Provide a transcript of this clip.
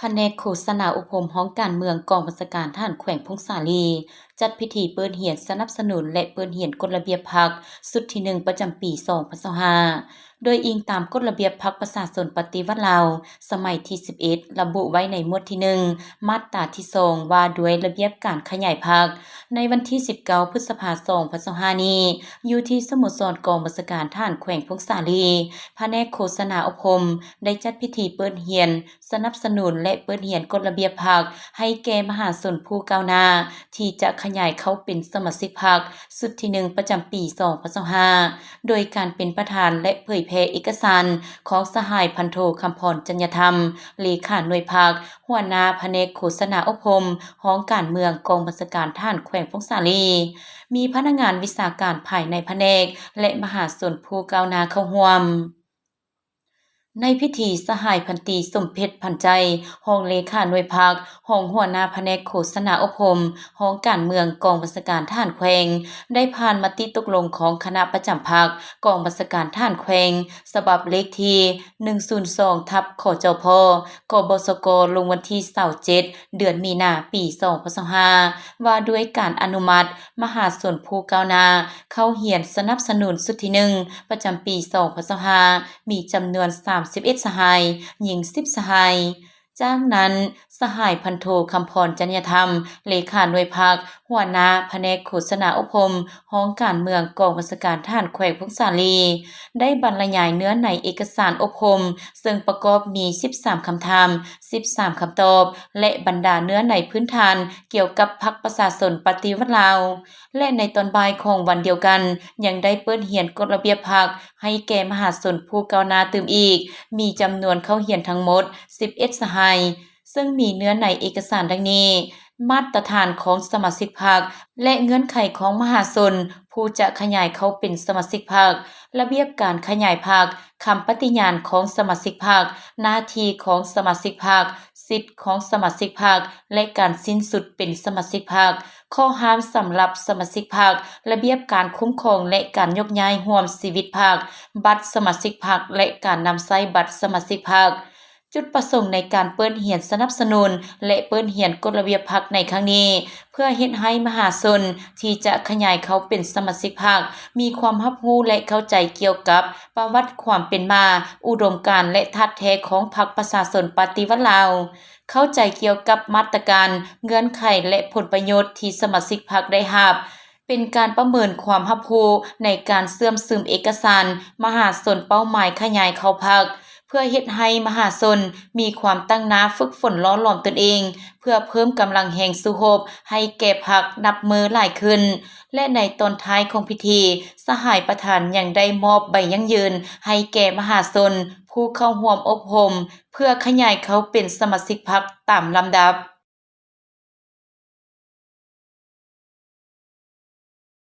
ພະແນກໂຄສະນາອົບຮົມຫ້ອງການເມືອງ ກອງບັນຊາການທະຫານແຂວງຜົ້ງສາລີ ຈັດພິທີເປີດຮຽນສະໜັບສະໜູນ ແລະ ເປີດຮຽນກົດລະບຽບພັກຊຸດທີໜຶ່ງ ປະຈຳປີສອງພັນຊາວຫ້າ ໂດຍອີງຕາມກົດລະບຽບພັກປະຊາຊົນປະຕິວັດລາວ ສະໄໝທີສິບເອັດ ລະບຸໄວ້ໃນໝວດທີໜຶ່ງ ມາດຕາທີສອງ ວ່າດ້ວຍລະບຽບການຂະຫຍາຍພັກ ໃນວັນທີສິບເກົ້າ ພຶດສະພາ ສອງພັນຊາວຫ້ານີ້ ຢູ່ທີ່ສະໂມສອນກອງບັນຊາການທະຫານແຂວງຜົ້ງສາລີ ພະແນກໂຄສະນາອົບຮົມ ໄດ້ຈັດພິທີເປີດຮຽນ ສະໜັບສະໜູນ ແລະ ເປີດຮຽນກົດລະບຽບພັກ ໃຫ້ແກ່ມະຫາຊົນຜູ້ກ້າວໜ້າ ທີ່ຈະຂະຫຍາຍເຂົ້າເປັນສະມາຊິກພັກຊຸດທີໜຶ່ງ ປະຈຳປີສອງພັນຊາວຫ້າ ໂດຍການເປັນປະທານ ແລະ ເຜີຍແຜ່ເອກະສານຂອງສະຫາຍພັນໂທ ຄຳພອນ ຈັນຍະທຳ ເລຂາໜ່ວຍພັກ ຫົວໜ້າພະແນກໂຄສະນາອົບຮົມ ຫ້ອງການເມືອງ ກອງບັນຊາການທະຫານແຂວງຜົ້ງສາລີ, ມີພະນັກງານວິຊາການພາຍໃນພະແນກ ແລະ ມະຫາຊົນຜູ້ກ້າວໜ້າເຂົ້າຮ່ວມ. ໃນພິທີ, ສະຫາຍພັນຕີ ສົມເພັດ ພັນໃຈ ຮອງເລຂາໜ່ວຍພັກ, ຮອງຫົວໜ້າພະແນກໂຄສະນາອົບຮົມ ຫ້ອງການເມືອງ ກອງບັນຊາການທະຫານແຂວງ ໄດ້ຜ່ານມະຕິຕົກລົງຂອງຄະນະປະຈຳພັກ ກອງບັນຊາການທະຫານແຂວງ ສະບັບເລກທີ ໜຶ່ງສູນສອງ ທັບ ຂຈພ ກບສກ ລົງວັນທີ ຊາວເຈັດ ເດືອນມີນາ ປີສອງພັນຊາວຫ້າ ວ່າດ້ວຍການອະນຸມັດມະຫາຊົນຜູ້ກ້າວໜ້າ ເຂົ້າຮຽນສະໜັບສະໜູນຊຸດທີໜຶ່ງ ປະຈຳປີສອງພັນຊາວຫ້າ ມີຈຳນວນສາມສິບເອັດສະຫາຍ, ຍິງສິບສະຫາຍ. ຈາກນັ້ນ, ສະຫາຍພັນໂທ ຄຳພອນ ຈັນຍະທຳ ເລຂາໜ່ວຍພັກ, ຫົວໜ້າພະແນກໂຄສະນາອົບຮົມ ຫ້ອງການເມືອງ ກອງບັນຊາການທະຫານແຂວງຜົ້ງສາລີ ໄດ້ບັນລະຍາຍເນື້ອໃນເອກະສານອົບຮົມ ເຊິ່ງປະກອບມີສິບສາມຄຳຖາມ, ສິບສາມຄຳຕອບ ແລະ ບັນດາເນື້ອໃນພື້ນຖານກ່ຽວກັບພັກປະຊາຊົນປະຕິວັດລາວ. ແລະ ໃນຕອນບ່າຍຂອງວັນດຽວກັນ ຍັງໄດ້ເປີດຮຽນກົດລະບຽບພັກໃຫ້ແກ່ມະຫາຊົນຜູ້ກ້າວໜ້າຕື່ມອີກ, ມີຈຳນວນເຂົ້າຮຽນທັງໝົດສິບເອັດສະຫາຍ, ເຊິ່ງມີເນື້ອໃນເອກະສານດັ່ງນີ້: ມາດຕະຖານຂອງສະມາຊິກພັກ ແລະ ເງື່ອນໄຂຂອງມະຫາຊົນຜູ້ຈະຂະຫຍາຍເຂົ້າເປັນສະມາຊິກພັກ, ລະບຽບການຂະຫຍາຍພັກ, ຄຳປະຕິຍານຂອງສະມາຊິກພັກ, ໜ້າທີ່ຂອງສະມາຊິກພັກ, ສິດຂອງສະມາຊິກພັກ ແລະ ການສິ້ນສຸດເປັນສະມາຊິກພັກ, ຂໍ້ຫ້າມສຳລັບສະມາຊິກພັກ, ລະບຽບການຄຸ້ມຄອງ ແລະ ການຍົກຍ້າຍຮ່ວມຊີວິດພັກ, ບັດສະມາຊິກພັກ ແລະ ການນຳໃຊ້ບັດສະມາຊິກພັກ. ຈຸດປະສົງໃນການເປີດຮຽນສະໜັບສະໜູນ ແລະ ເປີດຮຽນກົດລະບຽບພັກໃນຄັ້ງນີ້ ເພື່ອເຮັດໃຫ້ມະຫາຊົນທີ່ຈະຂະຫຍາຍເຂົ້າເປັນສະມາຊິກພັກ ມີຄວາມຮັບຮູ້ ແລະ ເຂົ້າໃຈກ່ຽວກັບປະຫວັດຄວາມເປັນມາ, ອຸດົມການ ແລະ ທາດແທ້ຂອງພັກປະຊາຊົນປະຕິວັດລາວ, ເຂົ້າໃຈກ່ຽວກັບມາດຕະການ, ເງື່ອນໄຂ ແລະ ຜົນປະໂຫຍດທີ່ສະມາຊິກພັກໄດ້ຮັບ, ເປັນການປະເມີນຄວາມຮັບຮູ້ໃນການເຊື່ອມຊຶມເອກະສານມະຫາຊົນເປົ້າໝາຍຂະຫຍາຍເຂົ້າພັກ, ເພື່ອເຮັດໃຫ້ມະຫາຊົນມີຄວາມຕັ້ງໜ້າຝຶກຝົນຫຼໍ່ຫຼອມຕົນເອງ ເພື່ອເພີ່ມກຳລັງແຮງສູ້ຮົບໃຫ້ແກ່ພັກນັບມື້ຫຼາຍຂຶ້ນ. ແລະ ໃນຕອນທ້າຍຂອງພິທີ, ສະຫາຍປະທານຍັງໄດ້ມອບໃບຢັ້ງຢືນໃຫ້ແກ່ມະຫາຊົນຜູ້ເຂົ້າຮ່ວມອົບຮົມ ເພື່ອຂະຫຍາຍເຂົ້າເປັນສະມາຊິກພັກຕາມລຳດັບ.